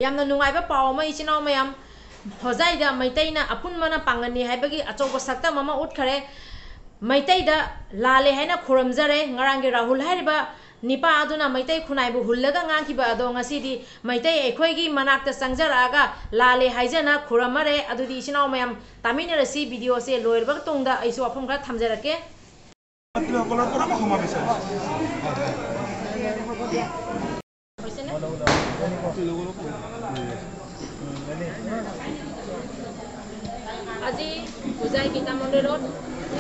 ꯌꯥꯝꯅ ꯅꯨꯡꯉꯥꯏꯕ ꯄꯥꯎ ꯑꯃ ꯏꯆꯤꯟ ꯏꯅꯥꯎ ꯃꯌꯥꯝ ꯍꯣꯖꯥꯏꯗ ꯃꯩꯇꯩꯅ ꯑꯄꯨꯟꯕꯅ ꯄꯥꯡꯒꯟꯅꯤ ꯍꯥꯏꯕꯒꯤ ꯑꯆꯧꯕ ꯁꯛꯇꯝ ꯑꯃ ꯎꯠꯈꯔꯦ ꯃꯩꯇꯩꯗ ꯂꯥꯜꯂꯦ ꯍꯥꯏꯅ ꯈꯨꯔꯨꯝꯖꯔꯦ ꯉꯔꯥꯡꯒꯤ ꯔꯥꯍꯨꯜ ꯍꯥꯏꯔꯤꯕ ꯅꯤꯄꯥ ꯑꯗꯨꯅ ꯃꯩꯇꯩ ꯈꯨꯟꯅꯥꯏꯕꯨ ꯍꯨꯜꯂꯒ ꯉꯥꯡꯈꯤꯕ ꯑꯗꯣ ꯉꯁꯤꯗꯤ ꯃꯩꯇꯩ ꯑꯩꯈꯣꯏꯒꯤ ꯃꯅꯥꯛꯇ ꯆꯪꯖꯔꯛꯑꯒ ꯂꯥꯜꯂꯦ ꯍꯥꯏꯖꯅ ꯈꯨꯔꯨꯝꯃꯔꯦ ꯑꯗꯨꯗꯤ ꯏꯆꯤꯟ ꯏꯅꯥꯎ ꯃꯌꯥꯝ ꯇꯥꯃꯤꯟꯅꯔꯁꯤ ꯚꯤꯗꯤꯑꯣꯁꯦ ꯂꯣꯏꯔꯕ ꯇꯨꯡꯗ ꯑꯩꯁꯨ ꯋꯥꯐꯝ ꯈꯔ ꯊꯝꯖꯔꯛꯀꯦ মাতৃসকলৰ পৰা মই ক্ষমা বিচাৰিছোঁ। হৈছেনে? আজি হোজাই গীতা মন্দিৰত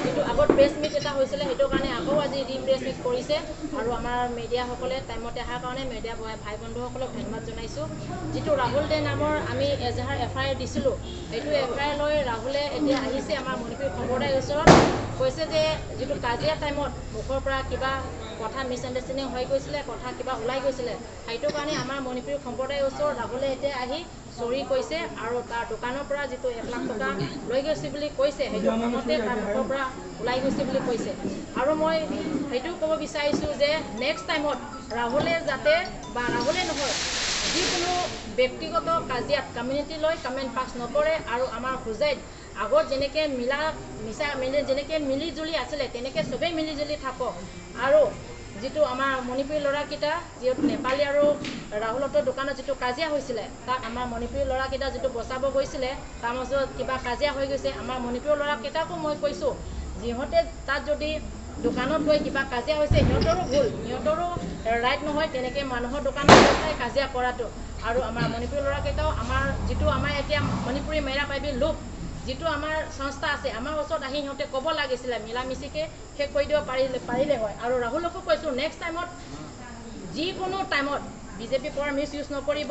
যিটো আগত প্ৰেছ মিট এটা হৈছিলে, সেইটো কাৰণে আকৌ আজি ৰি প্ৰেছ মিট কৰিছে আৰু আমাৰ মিডিয়াসকলে টাইমতে অহাৰ কাৰণে মিডিয়া ভাই বন্ধুসকলক ধন্যবাদ জনাইছোঁ। যিটো ৰাহুল দে নামৰ আমি এজাহাৰ এফ I R দিছিলোঁ, সেইটো এফ I R লৈ ৰাহুলে এতিয়া আহিছে আমাৰ মণিপুৰী সম্প্ৰদায়ৰ ওচৰত, কৈছে যে যিটো কাজিয়া টাইমত মুখৰ পৰা কিবা কথা মিছ আণ্ডাৰষ্টেণ্ডিং হৈ গৈছিলে, কথা কিবা ওলাই গৈছিলে, সেইটো কাৰণে আমাৰ মণিপুৰী সম্প্ৰদায়ৰ ওচৰত ৰাহুলে এতিয়া আহি চৰি কৈছে আৰু তাৰ দোকানৰ পৰা যিটো 1 লাখ টকা লৈ গৈছে বুলি কৈছে, সেইটো খঙতে তাৰ মুখৰ পৰা ওলাই গৈছে বুলি কৈছে। আৰু মই সেইটোও ক'ব বিচাৰিছোঁ যে নেক্সট টাইমত ৰাহুলে যাতে বা ৰাহুলে নহয় যিকোনো ব্যক্তিগত কাজিয়াত কমিউনিটি লৈ কমেণ্ট পাছ নকৰে আৰু আমাৰ হোজাইত আগত যেনেকৈ মিলা মিছা মিলি যেনেকৈ মিলি জুলি আছিলে তেনেকৈ চবেই মিলি জুলি থাকক। আৰু যিটো আমাৰ মণিপুৰী ল'ৰাকেইটা যিহেতু নেপালী আৰু ৰাহুলহঁতৰ দোকানত যিটো কাজিয়া হৈছিলে, তাক আমাৰ মণিপুৰী ল'ৰাকেইটা যিটো বচাব গৈছিলে, তাৰ মাজত কিবা কাজিয়া হৈ গৈছে। আমাৰ মণিপুৰী ল'ৰাকেইটাকো মই কৈছোঁ, যিহঁতে তাত যদি দোকানত গৈ কিবা কাজিয়া হৈছে, সিহঁতৰো ভুল, সিহঁতৰো ৰাইট নহয় তেনেকৈ মানুহৰ দোকানত গৈ পেলাই কাজিয়া কৰাটো। আৰু আমাৰ মণিপুৰী ল'ৰাকেইটাও আমাৰ যিটো আমাৰ এতিয়া মণিপুৰী মেৰা পাইবি লোক যিটো আমাৰ সংস্থা আছে, আমাৰ ওচৰত আহি সিহঁতে ক'ব লাগিছিলে, মিলা মিছিকৈ শেষ কৰি দিব পাৰিলে হয়। আৰু ৰাহুলকো কৈছোঁ, নেক্সট টাইমত যিকোনো টাইমত বিজেপি পাৱাৰ মিছ ইউজ নকৰিব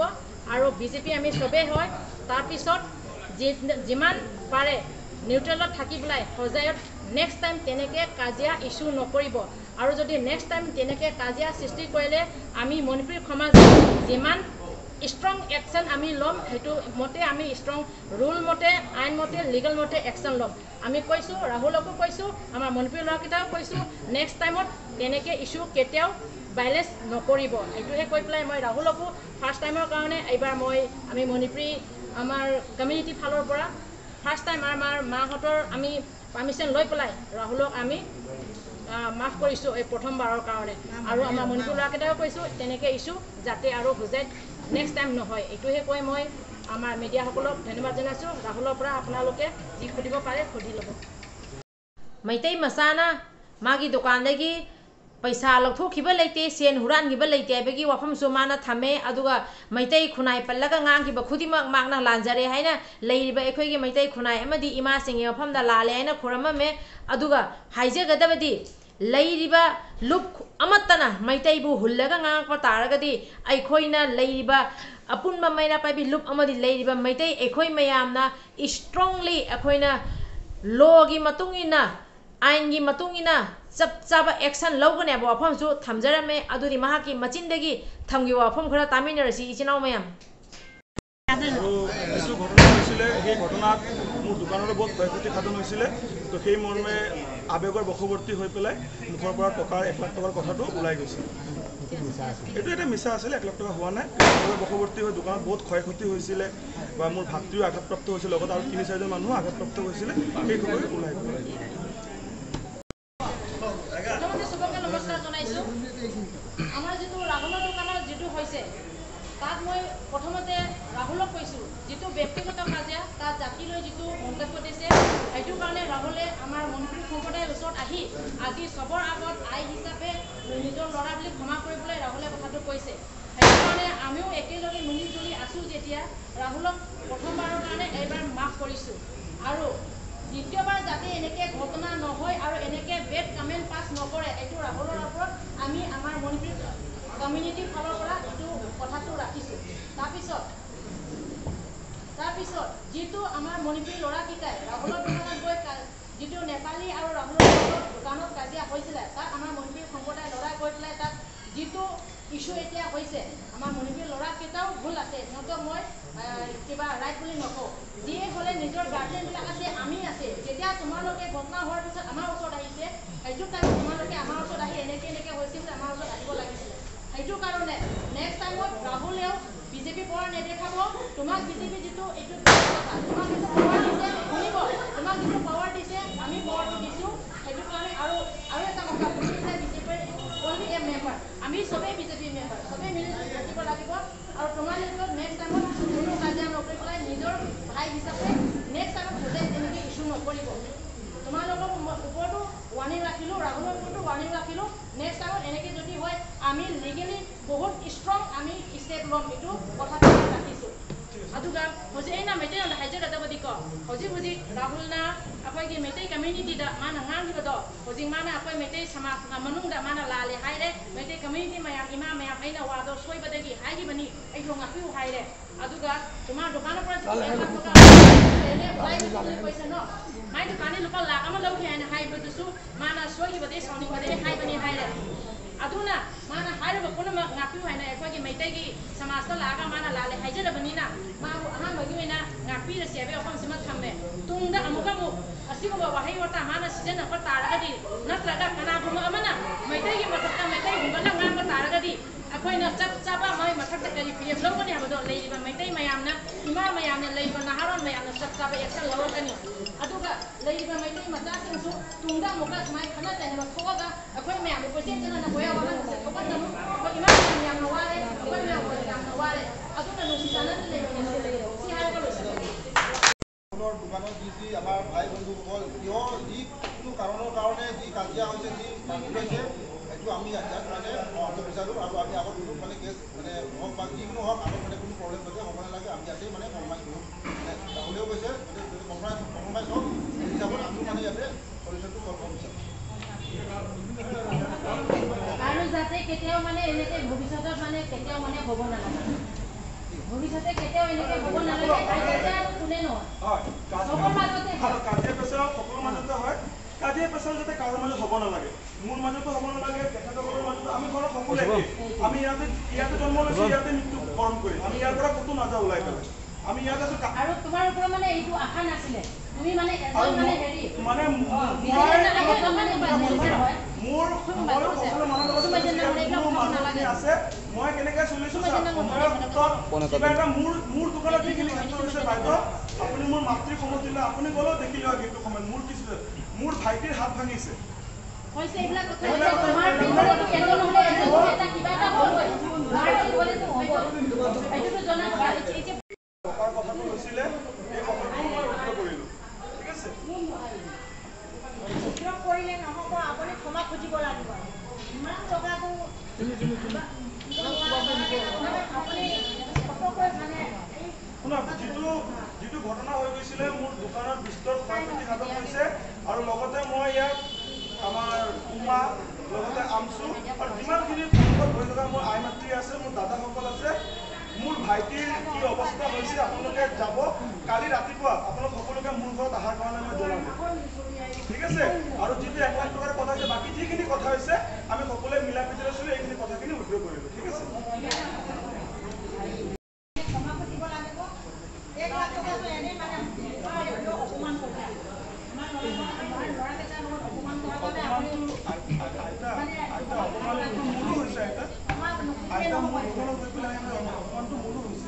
আৰু বিজেপি আমি চবেই হয়। তাৰপিছত যিমান পাৰে নিউট্ৰেলত থাকি পেলাই হোজাইত নেক্সট টাইম তেনেকৈ কাজিয়া ইছ্যু নকৰিব। আৰু যদি নেক্সট টাইম তেনেকৈ কাজিয়া সৃষ্টি কৰিলে আমি মণিপুৰী সমাজে যিমান ষ্ট্ৰং একশ্যন আমি ল'ম, সেইটো মতে আমি ষ্ট্ৰং ৰুল মতে, আইন মতে, লিগেল মতে একশ্যন ল'ম। আমি কৈছোঁ, ৰাহুলকো কৈছোঁ, আমাৰ মণিপুৰী ল'ৰাকেইটাও কৈছোঁ, নেক্সট টাইমত তেনেকৈ ইছ্যু কেতিয়াও ভাইলেঞ্চ নকৰিব। এইটোহে কৈ পেলাই মই ৰাহুলকো ফাৰ্ষ্ট টাইমৰ কাৰণে এইবাৰ আমি মণিপুৰী আমাৰ কমিউনিটিৰ ফালৰ পৰা ফাৰ্ষ্ট টাইম আমাৰ মাহঁতৰ আমি পাৰ্মিশ্যন লৈ পেলাই ৰাহুলক আমি মাফ কৰিছোঁ এই প্ৰথমবাৰৰ কাৰণে। আৰু আমাৰ মণিপুৰ ল'ৰাকেইটাও কৈছোঁ তেনেকৈ ইছ্যু যাতে আৰু হোজাইত নেক্সট টাইম নহয়। এইটোহে কৈ মই আমাৰ মিডিয়াসকলক ধন্যবাদ জনাইছোঁ। ৰাহুলৰ পৰা আপোনালোকে যি সুধিব পাৰে সুধি ল'ব। ꯃꯩꯇꯩ ꯃꯆꯥꯅ ꯃꯥꯒꯤ ꯗꯨꯀꯥꯟꯗꯒꯤ ꯄꯩꯁꯥ ꯂꯧꯊꯣꯛꯈꯤꯕ ꯂꯩꯇꯦ, ꯁꯦꯟ ꯍꯨꯔꯥꯟꯈꯤꯕ ꯂꯩꯇꯦ ꯍꯥꯏꯕꯒꯤ ꯋꯥꯐꯝꯁꯨ ꯃꯥꯅ ꯊꯝꯃꯦ। ꯑꯗꯨꯒ ꯃꯩꯇꯩ ꯈꯨꯟꯅꯥꯏ ꯄꯜꯂꯒ ꯉꯥꯡꯈꯤꯕ ꯈꯨꯗꯤꯡꯃꯛ ꯃꯍꯥꯛꯅ ꯂꯥꯟꯖꯔꯦ ꯍꯥꯏꯅ ꯂꯩꯔꯤꯕ ꯑꯩꯈꯣꯏꯒꯤ ꯃꯩꯇꯩ ꯈꯨꯟꯅꯥꯏ ꯑꯃꯗꯤ ꯏꯃꯥꯁꯤꯡꯒꯤ ꯃꯐꯝꯗ ꯂꯥꯜꯂꯦ ꯍꯥꯏꯅ ꯈꯨꯔꯝꯃꯝꯃꯦ। ꯑꯗꯨꯒ ꯍꯥꯏꯖꯒꯗꯕꯗꯤ ꯂꯩꯔꯤꯕ ꯂꯨꯞ ꯑꯃꯠꯇꯅ ꯃꯩꯇꯩꯕꯨ ꯍꯨꯜꯂꯒ ꯉꯥꯡꯉꯛꯄ ꯇꯥꯔꯒꯗꯤ ꯑꯩꯈꯣꯏꯅ ꯂꯩꯔꯤꯕ ꯑꯄꯨꯟꯕ ꯃꯩꯔꯥ ꯄꯥꯏꯕꯤ ꯂꯨꯞ ꯑꯃꯗꯤ ꯂꯩꯔꯤꯕ ꯃꯩꯇꯩ ꯑꯩꯈꯣꯏ ꯃꯌꯥꯝꯅ ꯏꯁꯇ꯭ꯔꯣꯡꯂꯤ ꯑꯩꯈꯣꯏꯅ ꯂꯣꯒꯤ ꯃꯇꯨꯡ ꯏꯟꯅ ꯑꯥꯏꯟꯒꯤ ꯃꯇꯨꯡ ꯏꯟꯅ ꯆꯞ ꯆꯥꯕ ꯑꯦꯛꯁꯟ ꯂꯧꯒꯅꯤ ꯍꯥꯏꯕ ꯋꯥꯐꯝꯁꯨ ꯊꯝꯖꯔꯝꯃꯦ। ꯑꯗꯨꯗꯤ ꯃꯍꯥꯛꯀꯤ ꯃꯆꯤꯟꯗꯒꯤ ꯊꯝꯈꯤꯕ ꯋꯥꯐꯝ ꯈꯔ ꯇꯥꯃꯤꯟꯅꯔꯁꯤ ꯏꯆꯤꯟ ꯏꯅꯥꯎ ꯃꯌꯥꯝ। আৰু যিটো ঘটনা হৈছিলে সেই ঘটনাত মোৰ দোকানৰো বহুত ক্ষয় ক্ষতি সাধন হৈছিলে, তো সেই মৰ্মে আৱেগৰ বশৱৰ্তী হৈ পেলাই মুখৰ পৰা টকাৰ 1 লাখ টকাৰ কথাটো ওলাই গৈছে। এইটো এটা মিছা আছিলে, 1 লাখ টকা হোৱা নাই। আৱেগৰ বশৱৰ্তী হৈ দোকানত বহুত ক্ষয় ক্ষতি হৈছিলে বা মোৰ ভাতৃও আঘাতপ্ৰাপ্ত হৈছিল, লগত আৰু 3-4জন মানুহো আঘাতপ্ৰাপ্ত হৈছিলে, সেই খবৰ ওলাই গ'ল। প্ৰথমতে চবকে নমস্কাৰ জনাইছোঁ। আমাৰ যিটো ৰাহুলৰ দোকানত যিটো হৈছে তাত মই প্ৰথমতে ৰাহুলক কৈছোঁ, যিটো ব্যক্তিগত কাজিয়া তাত জাতিলৈ যিটো মন্তব্য দিছে সেইটো কাৰণে ৰাহুলে আমাৰ মণিপুৰী সম্প্ৰদায়ৰ ওচৰত আহি আজি চবৰ আগত আই হিচাপে নিজৰ ল'ৰা বুলি ক্ষমা কৰিবলৈ ৰাহুলে কথাটো কৈছে। সেইটো কাৰণে আমিও একেলগে মিলি জুলি আছোঁ যেতিয়া ৰাহুলক প্ৰথমবাৰৰ কাৰণে এইবাৰ মাফ কৰিছোঁ। আৰু দ্বিতীয়বাৰ যাতে এনেকৈ ঘটনা নহয় আৰু এনেকৈ বেড কমেণ্ট পাছ নকৰে, এইটো ৰাহুলৰ ওপৰত আমি আমাৰ মণিপুৰী কমিউনিটিৰ ফালৰ পৰা এইটো কথাটো ৰাখিছোঁ। তাৰপিছত যিটো আমাৰ মণিপুৰী ল'ৰাকেইটাই ৰাহুলৰ দোকানত গৈ যিটো নেপালী আৰু ৰাহুলৰ দোকানত কাজিয়া হৈছিলে, তাত আমাৰ মণিপুৰী সম্প্ৰদায়ৰ ল'ৰা গৈ পেলাই তাত যিটো ইছ্যু এতিয়া হৈছে, আমাৰ মণিপুৰী ল'ৰাকেইটাও ভুল আছে, সিহঁতক মই কিবা ৰাইট বুলি নকওঁ। যিয়ে হ'লে নিজৰ গাৰ্জেনবিলাক আছে, আমি আছে, যেতিয়া তোমালোকে ঘটনা হোৱাৰ পিছত আমাৰ ওচৰত আহিছে, সেইটো টাইমত তোমালোকে আমাৰ ওচৰত আহি এনেকৈ এনেকৈ হৈছে বুলি আমাৰ ওচৰত আহিব লাগিছিলে। সেইটো কাৰণে নেক্সট টাইমত ৰাহুলেও বিজেপি পৰা নেদেখাব তোমাক বিজেপি যিটো এইটো কথা তোমাক যিটো পাৱাৰ দিছে শুনিব, তোমাক যিটো পাৱাৰ দিছে আমি পাৱাৰটো দিছোঁ, সেইটো কাৰণে। আৰু আৰু এটা কথা, তুমি এতিয়া বিজেপিৰ অনলি এ মেম্বাৰ, আমি চবেই বিজেপি মেম্বাৰ, চবেই মিলি জুলি থাকিব লাগিব। আৰু তোমালোকেও নেক্সট টাইমত কোনো কাজিয়া নকৰি পেলাই নিজৰ ভাই হিচাপে নেক্সট টাইমত সদায় তেনেকৈ ইছ্যু নকৰিব। তোমালোকৰ ওপৰতো ৱাৰ্ণিং ৰাখিলোঁ, ৰাহুলৰ ওপৰতো ৱাৰ্ণিং ৰাখিলোঁ। নেক্সট টাইমত এনেকৈ যদি হয় আমি লিগেলি বহুত ষ্ট্ৰং আমি ষ্টেপ ল'ম, এইটো কথাটো ৰাখিছোঁ। ꯑꯗꯨꯒ ꯍꯧꯖꯤꯛ ꯑꯩꯅ ꯃꯩꯇꯩꯂꯣꯟꯗ ꯍꯥꯏꯖꯒꯗꯕꯗꯤꯀꯣ, ꯍꯧꯖꯤꯛ ꯍꯧꯖꯤꯛ ꯔꯥꯍꯨꯜꯅ ꯑꯩꯈꯣꯏꯒꯤ ꯃꯩꯇꯩ ꯀꯝꯃ꯭ꯌꯨꯅꯤꯇꯤꯗ ꯃꯥꯅ ꯉꯥꯡꯈꯤꯕꯗꯣ, ꯍꯧꯖꯤꯛ ꯃꯥꯅ ꯑꯩꯈꯣꯏ ꯃꯩꯇꯩ ꯁꯃꯥꯖ ꯃꯅꯨꯡꯗ ꯃꯥꯅ ꯂꯥꯜꯂꯦ ꯍꯥꯏꯔꯦ। ꯃꯩꯇꯩ ꯀꯝꯃ꯭ꯌꯨꯅꯤꯇꯤ ꯃꯌꯥꯝ ꯏꯃꯥ ꯃꯌꯥꯝ ꯑꯩꯅ ꯋꯥꯗꯣ ꯁꯣꯏꯕꯗꯒꯤ ꯍꯥꯏꯈꯤꯕꯅꯤ, ꯑꯩꯁꯨ ꯉꯥꯛꯄꯤꯌꯨ ꯍꯥꯏꯔꯦ। ꯑꯗꯨꯒ তোমাৰ দোকানৰ পৰা যিটো 1 লাখ টকা কৈছে ন, মাই দোকানী ꯂꯨꯄꯥ ꯂꯥꯛ ꯑꯃ ꯂꯧꯈꯤ ꯍꯥꯏꯅ ꯍꯥꯏꯕꯗꯨꯁꯨ ꯃꯥꯅ ꯁꯣꯏꯈꯤꯕꯗꯒꯤ ꯁꯥꯎꯅꯤꯡꯕꯗꯒꯤ ꯍꯥꯏꯕꯅꯤ ꯍꯥꯏꯔꯦ। ꯑꯗꯨꯅ ꯃꯥꯅ ꯍꯥꯏꯔꯤꯕ ꯄꯨꯝꯅꯃꯛ ꯉꯥꯛꯄꯤꯌꯨ ꯍꯥꯏꯅ ꯑꯩꯈꯣꯏꯒꯤ ꯃꯩꯇꯩꯒꯤ ꯁꯃꯥꯖꯇ ꯂꯥꯛꯑꯒ ꯃꯥꯅ ꯂꯥꯜꯂꯦ ꯍꯥꯏꯖꯔꯕꯅꯤꯅ ꯃꯥꯕꯨ ꯑꯍꯥꯟꯕꯒꯤ ꯑꯣꯏꯅ ꯉꯥꯛꯄꯤꯔꯁꯤ ꯍꯥꯏꯕꯒꯤ ꯋꯥꯐꯝꯁꯤꯃ ꯊꯝꯃꯦ। ꯇꯨꯡꯗ ꯑꯃꯨꯛꯀ ꯑꯃꯨꯛ ꯑꯁꯤꯒꯨꯝꯕ ꯋꯥꯍꯩ ꯋꯥꯇꯥ ꯃꯥꯅ ꯁꯤꯖꯤꯟꯅꯕ ꯇꯥꯔꯒꯗꯤ, ꯅꯠꯇ꯭ꯔꯒ ꯀꯅꯥꯒꯨꯝꯕ ꯑꯃꯅ ꯃꯩꯇꯩꯒꯤ ꯃꯊꯛꯇ ꯃꯩꯇꯩ ꯍꯨꯝꯒꯠꯂ ꯉꯥꯡꯕ ꯇꯥꯔꯒꯗꯤ ꯑꯩꯈꯣꯏꯅ ꯆꯞ ꯆꯥꯕ ꯃꯣꯏ ꯃꯊꯛꯇ ꯀꯔꯤ ꯐꯤꯔꯦꯞ ꯂꯧꯒꯅꯤ ꯍꯥꯏꯕꯗꯣ ꯂꯩꯔꯤꯕ ꯃꯩꯇꯩ ꯃꯌꯥꯝꯅ, ꯏꯃꯥ ꯃꯌꯥꯝꯅ, ꯂꯩꯔꯤꯕ ꯅꯍꯥꯔꯣꯜ ꯃꯌꯥꯝꯅ ꯆꯞ ꯆꯥꯕ ꯑꯦꯛꯁꯟ ꯂꯧꯔꯛꯀꯅꯤ। ꯑꯗꯨꯒ ꯂꯩꯔꯤꯕ ꯃꯩꯇꯩ ꯃꯆꯥꯁꯤꯡꯁꯨ ꯇꯨꯡꯗ ꯑꯃꯨꯛꯀ ꯁꯨꯃꯥꯏꯅ ꯈꯠꯅ ꯆꯩꯅꯕ ꯊꯣꯛꯑꯒ ꯑꯩꯈꯣꯏ ꯃꯌꯥꯝꯕꯨ ꯀꯣꯏꯆꯦꯟ ꯆꯦꯟꯗꯅ ꯍꯣꯌꯥ ꯋꯥꯍꯟꯕꯁꯦ ꯊꯣꯛꯍꯟꯒꯅꯨ। ꯑꯩꯈꯣꯏ ꯏꯃꯥ ꯃꯌꯥꯝ ꯌꯥꯝꯅ ꯋꯥꯔꯦ, ꯑꯩꯈꯣꯏ ꯃꯌꯥꯝ ꯌꯥꯝꯅ ꯋꯥꯔꯦ, ꯑꯗꯨꯅ ꯅꯨꯡꯁꯤ ꯆꯥꯟꯅꯅ ꯂꯩꯃꯤꯟꯅꯁꯤ, ꯁꯤ ꯍꯥꯏꯔꯒ ꯂꯣꯏꯁꯤꯜꯂꯒꯦ। দোকানত যি যি আমাৰ ভাই বন্ধুসকল কিয় যিকোনো কাৰণৰ কাৰণে যি কাজিয়া হৈছে, যি মাৰপিট হৈছে, সেইটো আমি ইয়াত মানে সমাপ্ত বিচাৰোঁ। আৰু আমি আগত কোনো মানে কেছ মানে হওক বা যিকোনো হওক, আগত মানে কোনো প্ৰব্লেম যাতে হ'ব নালাগে, আমি ইয়াতে মানে কম্প্ৰমাইজ কৰোঁ। মানে ৰাহুলেও কৈছে মানে কম্প্ৰমাইজ হওক, সেই হিচাপত আমিও মানে ইয়াতে চলিউশ্যনটো চল্ভ কৰিব বিচাৰোঁ। আৰু যাতে কেতিয়াও মানে এনেকৈ ভৱিষ্যতত মানে কেতিয়াও মানে হ'ব নালাগে, ভৱিষ্যতে কেতিয়াও এনেকৈ হ'ব নালাগে। কাজিয়া আৰু কোনে নহয়, চবৰ মাজতে হয়, কাজিয়া পেচাল সকলো মাজতে হয়। কাজিয়া পেচাল যাতে কাৰো মাজত হ'ব নালাগে, মোৰ মাজতো হ'ব নালাগে, তেখেতসকলৰ মাজতো। আমি ঘৰৰ সকলোৱে আমি ইয়াতে জন্ম লৈছোঁ, ইয়াতে মৃত্যু বৰণ কৰিম, আমি ইয়াৰ পৰা ক'তো নাযাওঁ ওলাই পেলাই, আমি ইয়াত আছোঁ। আৰু তোমাৰ ওপৰত মানে এইটো আশা নাছিলে, তুমি মানে এজন মানে হেৰি মানে মোৰ সকলো মানুহৰ আছে, মই কেনেকৈ চলিছোঁ কিবা এটা মোৰ দোকানত যিখিনি ক্ষেত্ৰ হৈছে বাইদেউ, আপুনি মোৰ মাতৃ সমতুল্য, আপুনি গ'লেও দেখিলে সেইটো সময়ত মোৰ কিছু মোৰ ভাইটিৰ হাত ভাঙিছে। টকাৰ কথাটো হৈছিলে, এই কথাটো মই উইথড্ৰ কৰিলোঁ, ঠিক আছে। উইথড্ৰ কৰিলে নহ'ব, আপুনি ক্ষমা খুজিব লাগিব। ইমান টকাটো আপুনি ফটকৈ মানে শুনক, যিটো ঘটনা হৈ গৈছিলে মোৰ দোকানত বিস্তৰ ক্ষয় ক্ষতি সাধন হৈছে। আৰু লগতে মই ইয়াত আমাৰ উমা, লগতে আমচু আৰু যিমানখিনি সন্মুখত বহি থকা মোৰ আই মাতৃ আছে, মোৰ দাদাসকল আছে, মোৰ ভাইটিৰ কি অৱস্থা হৈছে আপোনালোকে যাব কালি ৰাতিপুৱা আপোনালোক সকলোকে মোৰ ঘৰত অহাৰ কাৰণে মই জনাম, ঠিক আছে। আৰু যিটো 1 লাখ টকাৰ কথা হৈছে, বাকী যিখিনি কথা হৈছে আমি সকলোৱে মিলা প্ৰীতিৰে চলি এইখিনি কথাখিনি উইথড্ৰ কৰিলোঁ, ঠিক আছে। আইতা অপমানটো মোৰো হৈছে, আইতা আইতা মোৰ দোকানত গৈ পেলাই অপমানটো মোৰো হৈছে।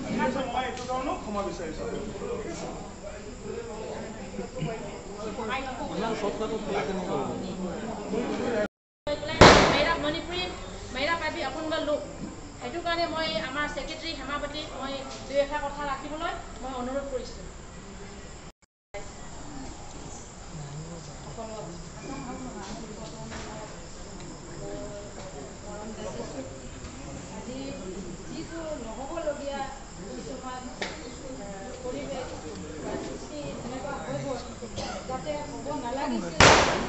ঠিক আছে, মই এইটো কাৰণেও ক্ষমা বিচাৰিছোঁ, ঠিক আছে। মণিপুৰী মেৰা পাবি আপোনবা লোক, সেইটো কাৰণে মই আমাৰ ছেক্ৰেটাৰী হেমাৱতীক মই দুই এষাৰ কথা ৰাখিবলৈ মই অনুৰোধ কৰিছোঁ। আজি যিটো নহ'বলগীয়া কিছুমান পৰিৱেশ বা সৃষ্টি এনেকুৱা হৈ গ'ল, যাতে হ'ব নালাগিছিল।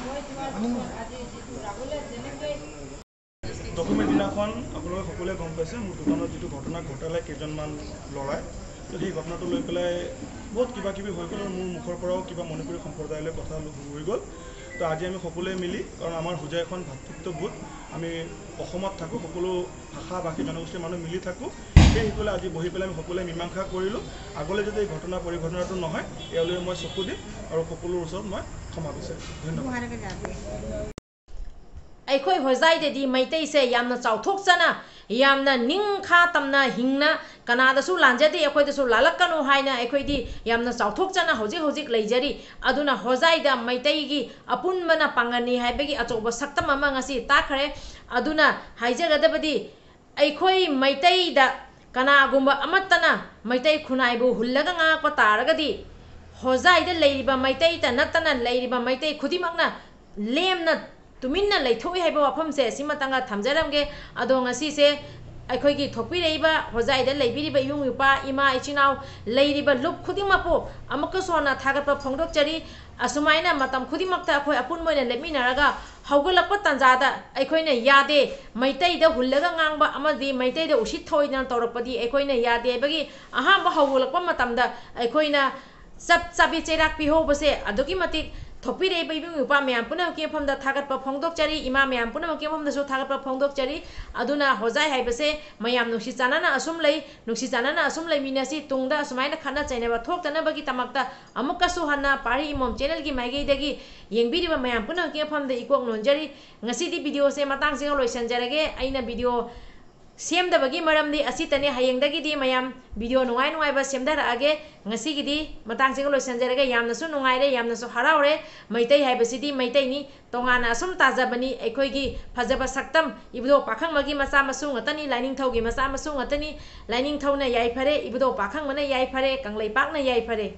মই যোৱাৰ পিছত আজি যিটো ৰাহুলে যেনেকৈ দশমীৰ দিনাখন আপোনালোকে সকলোৱে গম পাইছে মোৰ দোকানত যিটো ঘটনা ঘটালে কেইজনমান ল'ৰাই, তো সেই ঘটনাটো লৈ পেলাই বহুত কিবা কিবি হৈ গ'ল আৰু মোৰ মুখৰ পৰাও কিবা মণিপুৰী সম্প্ৰদায়লৈ কথা হৈ গ'ল। তো আজি আমি সকলোৱে মিলি, কাৰণ আমাৰ হোজাই এখন ভাতৃত্ববোধ, আমি অসমত থাকোঁ, সকলো ভাষা ভাষী জনগোষ্ঠীৰ মানুহ মিলি থাকোঁ, সেই সকলে আজি বহি পেলাই আমি সকলোৱে মীমাংসা কৰিলোঁ। আগলৈ যদি এই ঘটনা পৰিঘটনাটো নহয়, ইয়ালৈ মই চকু দিম আৰু সকলোৰ ওচৰত মই ক্ষমা বিচাৰিছোঁ। ধন্যবাদ। ꯑꯩꯈꯣꯏ ꯍꯣꯖꯥꯏꯗꯗꯤ ꯃꯩꯇꯩꯁꯦ ꯌꯥꯝꯅ ꯆꯥꯎꯊꯣꯛꯆꯅ ꯌꯥꯝꯅ ꯅꯤꯡꯈꯥ ꯇꯝꯅ ꯍꯤꯡꯅ ꯀꯅꯥꯗꯁꯨ ꯂꯥꯟꯖꯗꯦ ꯑꯩꯈꯣꯏꯗꯁꯨ ꯂꯥꯜꯂꯛꯀꯅꯨ ꯍꯥꯏꯅ ꯑꯩꯈꯣꯏꯗꯤ ꯌꯥꯝꯅ ꯆꯥꯎꯊꯣꯛꯆꯅ ꯍꯧꯖꯤꯛ ꯍꯧꯖꯤꯛ ꯂꯩꯖꯔꯤ ꯑꯗꯨꯅ ꯍꯣꯖꯥꯏꯗ ꯃꯩꯇꯩꯒꯤ ꯑꯄꯨꯟꯕꯅ ꯄꯥꯡꯒꯜꯅꯤ ꯍꯥꯏꯕꯒꯤ ꯑꯆꯧꯕ ꯁꯛꯇꯝ ꯑꯃ ꯉꯁꯤ ꯇꯥꯛꯈ꯭ꯔꯦ ꯑꯗꯨꯅ ꯍꯥꯏꯖꯒꯗꯕꯗꯤ ꯑꯩꯈꯣꯏ ꯃꯩꯇꯩꯗ ꯀꯅꯥꯒꯨꯝꯕ ꯑꯃꯠꯇꯅ ꯃꯩꯇꯩ ꯈꯨꯟꯅꯥꯏꯕꯨ ꯍꯨꯜꯂꯒ ꯉꯥꯡꯉꯛꯄ ꯇꯥꯔꯒꯗꯤ ꯍꯣꯖꯥꯏꯗ ꯂꯩꯔꯤꯕ ꯃꯩꯇꯩꯇ ꯅꯠꯇꯅ ꯂꯩꯔꯤꯕ ꯃꯩꯇꯩ ꯈꯨꯗꯤꯡꯃꯛꯅ ꯂꯦꯝꯅ ꯇꯨꯃꯤꯟꯅ ꯂꯩꯊꯣꯛꯏ ꯍꯥꯏꯕ ꯋꯥꯐꯝꯁꯦ ꯁꯤꯃꯇꯪꯒ ꯊꯝꯖꯔꯝꯒꯦ ꯑꯗꯣ ꯉꯁꯤꯁꯦ ꯑꯩꯈꯣꯏꯒꯤ ꯊꯣꯛꯄꯤꯔꯛꯏꯕ ꯍꯣꯖꯥꯏꯗ ꯂꯩꯕꯤꯔꯤꯕ ꯏꯕꯨꯡ ꯏꯄ꯭ꯋꯥ ꯏꯃꯥ ꯏꯆꯤꯜ ꯏꯅꯥꯎ ꯂꯩꯔꯤꯕ ꯂꯨꯞ ꯈꯨꯗꯤꯡꯃꯛꯄꯨ ꯑꯃꯨꯛꯀꯁꯨ ꯍꯟꯅ ꯊꯥꯒꯠꯄ ꯐꯣꯡꯗꯣꯛꯆꯔꯤ ꯑꯁꯨꯃꯥꯏꯅ ꯃꯇꯝ ꯈꯨꯗꯤꯡꯃꯛꯇ ꯑꯩꯈꯣꯏ ꯑꯄꯨꯟꯕ ꯑꯣꯏꯅ ꯂꯦꯞꯃꯤꯟꯅꯔꯒ ꯍꯧꯒꯠꯂꯛꯄ ꯇꯥꯟꯖꯥꯗ ꯑꯩꯈꯣꯏꯅ ꯌꯥꯗꯦ ꯃꯩꯇꯩꯗ ꯍꯨꯜꯂꯒ ꯉꯥꯡꯕ ꯑꯃꯗꯤ ꯃꯩꯇꯩꯗ ꯎꯁꯤꯠ ꯊꯑꯣꯏꯗꯅ ꯇꯧꯔꯛꯄꯗꯤ ꯑꯩꯈꯣꯏꯅ ꯌꯥꯗꯦ ꯍꯥꯏꯕꯒꯤ ꯑꯍꯥꯟꯕ ꯍꯧꯒꯠꯂꯛꯄ ꯃꯇꯝꯗ ꯑꯩꯈꯣꯏꯅ ꯆꯞ ꯆꯥꯕꯤ ꯆꯩꯔꯥꯛ ꯄꯤꯍꯧꯕꯁꯦ ꯑꯗꯨꯛꯀꯤ ꯃꯇꯤꯛ ꯊꯣꯛꯄꯤꯔꯛꯏꯕ ꯏꯕꯨꯡ ꯏꯄ꯭ꯋꯥ ꯃꯌꯥꯝ ꯄꯨꯝꯅꯃꯛꯀꯤ ꯃꯐꯝꯗ ꯊꯥꯒꯠꯄ ꯐꯣꯡꯗꯣꯛꯆꯔꯤ ꯏꯃꯥ ꯃꯌꯥꯝ ꯄꯨꯝꯅꯃꯛꯀꯤ ꯃꯐꯝꯗꯁꯨ ꯊꯥꯒꯠꯄ ꯐꯣꯡꯗꯣꯛꯆꯔꯤ ꯑꯗꯨꯅ ꯍꯣꯖꯥꯏ ꯍꯥꯏꯕꯁꯦ ꯃꯌꯥꯝ ꯅꯨꯡꯁꯤ ꯆꯥꯟꯅꯅ ꯑꯁꯨꯝ ꯂꯩ ꯅꯨꯡꯁꯤ ꯆꯥꯟꯅꯅ ꯑꯁꯨꯝ ꯂꯩꯃꯤꯟꯅꯁꯤ ꯇꯨꯡꯗ ꯑꯁꯨꯃꯥꯏꯅ ꯈꯠꯅ ꯆꯩꯅꯕ ꯊꯣꯛꯇꯅꯕꯒꯤꯗꯃꯛꯇ ꯑꯃꯨꯛꯀꯁꯨ ꯍꯟꯅ ꯄꯥꯔꯤ ꯏꯃꯣꯝ ꯆꯦꯅꯦꯜꯒꯤ ꯃꯥꯏꯀꯩꯗꯒꯤ ꯌꯦꯡꯕꯤꯔꯤꯕ ꯃꯌꯥꯝ ꯄꯨꯝꯅꯃꯛꯀꯤ ꯃꯐꯝꯗ ꯏꯀꯣꯛ ꯅꯣꯟꯖꯔꯤ ꯉꯁꯤꯗꯤ ꯚꯤꯗꯤꯑꯣꯁꯦ ꯃꯇꯥꯡꯁꯤꯒ ꯂꯣꯏꯁꯤꯟꯖꯔꯒꯦ ꯑꯩꯅ ꯚꯤꯗꯤꯑꯣ ꯁꯦꯝꯗꯕꯒꯤ ꯃꯔꯝꯗꯤ ꯑꯁꯤꯇꯅꯤ ꯍꯌꯦꯡꯗꯒꯤꯗꯤ ꯃꯌꯥꯝ ꯚꯤꯗꯤꯑꯣ ꯅꯨꯡꯉꯥꯏ ꯅꯨꯡꯉꯥꯏꯕ ꯁꯦꯝꯊꯔꯛꯑꯒꯦ ꯉꯁꯤꯒꯤꯗꯤ ꯃꯇꯥꯡꯁꯤꯒ ꯂꯣꯏꯁꯤꯟꯖꯔꯒꯦ ꯌꯥꯝꯅꯁꯨ ꯅꯨꯡꯉꯥꯏꯔꯦ ꯌꯥꯝꯅꯁꯨ ꯍꯔꯥꯎꯔꯦ ꯃꯩꯇꯩ ꯍꯥꯏꯕꯁꯤꯗꯤ ꯃꯩꯇꯩꯅꯤ ꯇꯣꯉꯥꯟꯅ ꯑꯁꯨꯝ ꯇꯥꯖꯕꯅꯤ ꯑꯩꯈꯣꯏꯒꯤ ꯐꯖꯕ ꯁꯛꯇꯝ ꯏꯕꯨꯙꯧ ꯄꯥꯈꯪꯕꯒꯤ ꯃꯆꯥ ꯃꯁꯨ ꯉꯥꯛꯇꯅꯤ ꯂꯥꯏꯅꯤꯡꯊꯧꯒꯤ ꯃꯆꯥ ꯃꯁꯨ ꯉꯥꯛꯇꯅꯤ ꯂꯥꯏꯅꯤꯡꯊꯧꯅ ꯌꯥꯏꯐꯔꯦ ꯏꯕꯨꯙꯧ ꯄꯥꯈꯪꯕꯅ ꯌꯥꯏꯐꯔꯦ ꯀꯪꯂꯩꯄꯥꯛꯅ ꯌꯥꯏꯐꯔꯦ।